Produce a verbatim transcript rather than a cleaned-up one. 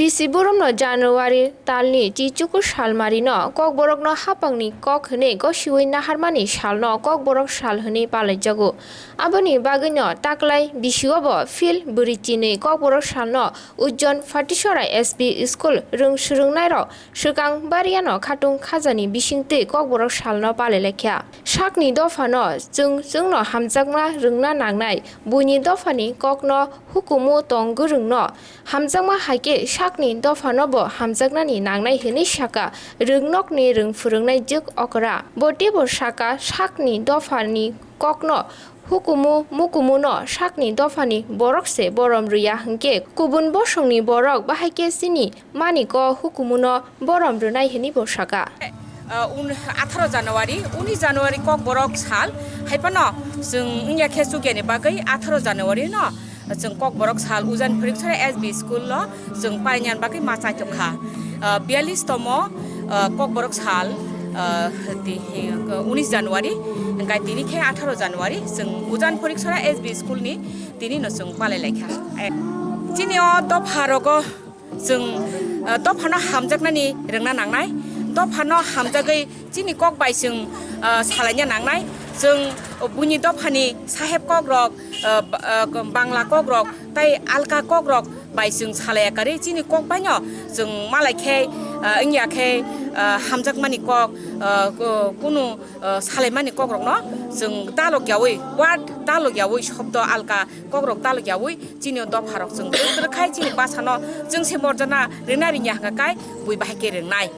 Bisi boromno January talni chichuku salmarino Kokborokno hapangni kok hwnwi gosiwi naharmani salno Kokborok sal hwnwi palaijago. Aboni bagwino taklai bisiobo phil bwrwi chinwi Kokborok salno Ujjon Phatisora S B school rwng swrwngnairok swkang bariano khatung khajani bisingtwi Kokborok salno palailaikha. Sakni dophano chwng chwngno hamjakma rwngna nangnai, buini dophani kokno hukumu tong gwrwngno hamjakma hai khe sakni dophanobo hamjaknani nangnai hwnwi sakha rwngnokni rwng phwrwngnai jwk okra. Bo teibo sakha sakni dophani kokno hukumu mukumuno sakni dophani borok se borom rwya hwnkhe kubun bosongni borok bahai khe chini maniko hukumuno borom rwnai hwnwi bo sakha. Uh, un, atharo January, unis January Kokborok sal, hai phano chwng wngya khe chukyani bagwi atharo January no chwng Kokborok sal Ujani Phoriksora S B school o chwng painani bagwi ma chaithok kha. Uh, biyalish tomo, uh, Kokborok sal, uh, ti, uh, unis January, hwnkhe tini khe atharo January, chwng Ujani Phoriksora S B school ni tini no chwng palai lai kha. Eh, chini o dopha rogo chwng, uh, dophano hamjaknani rwngna nangnai, dophano hamjagwi chini kok bai chwng, uh, salaina nangnai. Chwng buini dophani saheb kokrok, uh, ba-, uh, Bangla kokrok tei alka kokrok bai chwng salaiya karwi chini kok baino chwng malai khe, uh, wngya khe, uh, hamjakmani kok, uh, ku-, kunu, uh, salaimani kokrokno chwng dalok yaui, word dalok yaui, shobdo alka kokrok dalok yaui chini o dopharok chwng twrwk twrwk khai chini bwsano chwng se morjana rwna rwngya hwnkha kai bui bahai khe rwngnai.